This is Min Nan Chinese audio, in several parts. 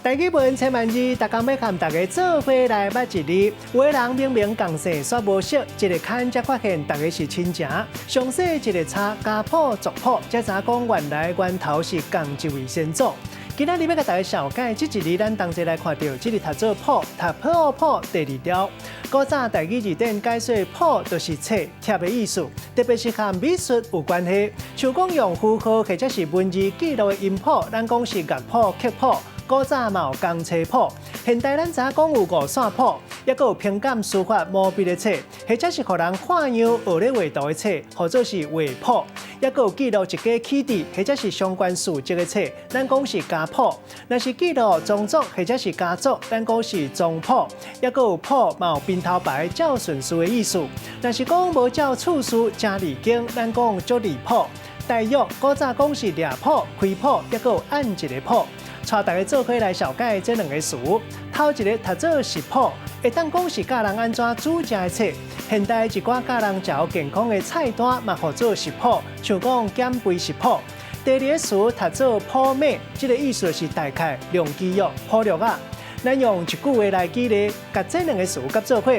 台語文千萬字，逐工欲佮大家做伙來捌一字。有的人明明仝姓，煞無熟，一个牽才發現逐家是親情。詳細一个查家譜族譜，才知影講原來源頭是仝一位先祖。今仔日欲共大家紹介這一字，咱同齊來看著，這个讀做譜，讀譜譜第二調。古早台語字典解說譜就是冊帖的意思，特別是和美術有關係。像講用符號或者是文字記錄的音譜，咱講是樂譜、曲譜。古早嘛有公車譜，現代咱知影講有五線譜，抑閣有平簡書法毛筆的冊，或者是予人看樣學咧畫圖的冊，號做是畫譜。抑閣有記錄一家起佇或者是相關事蹟的冊，咱講是家譜。若是記錄宗族或者是家族，咱講是宗譜。抑閣有譜嘛有編頭排照順序的意思。若是講無照次序誠離經，咱講足離譜。大約古早講是掠譜、開譜，抑閣有按一个譜。帶大家做伙來紹介這兩个詞。頭一个讀做食譜，會當講是教人按怎煮食的冊。現代一寡教人食予健康的菜單嘛，號做食譜，像講減肥食譜。第二个詞讀做普碼，這个意思是大概量肌肉、普略仔。咱用一句話來舉例，共這兩个詞佮做伙。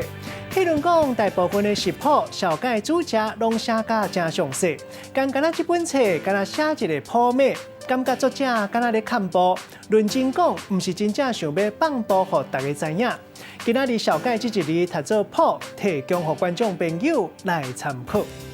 彼陣講大部分的食譜、紹介煮食，攏寫甲誠詳細。敢若這本冊，敢若寫一个譜碼，感覺作者敢若咧崁步。認真講，毋是真正想欲放步予大家知影。今仔日紹介這一字讀做譜，提供予觀眾朋友來參考。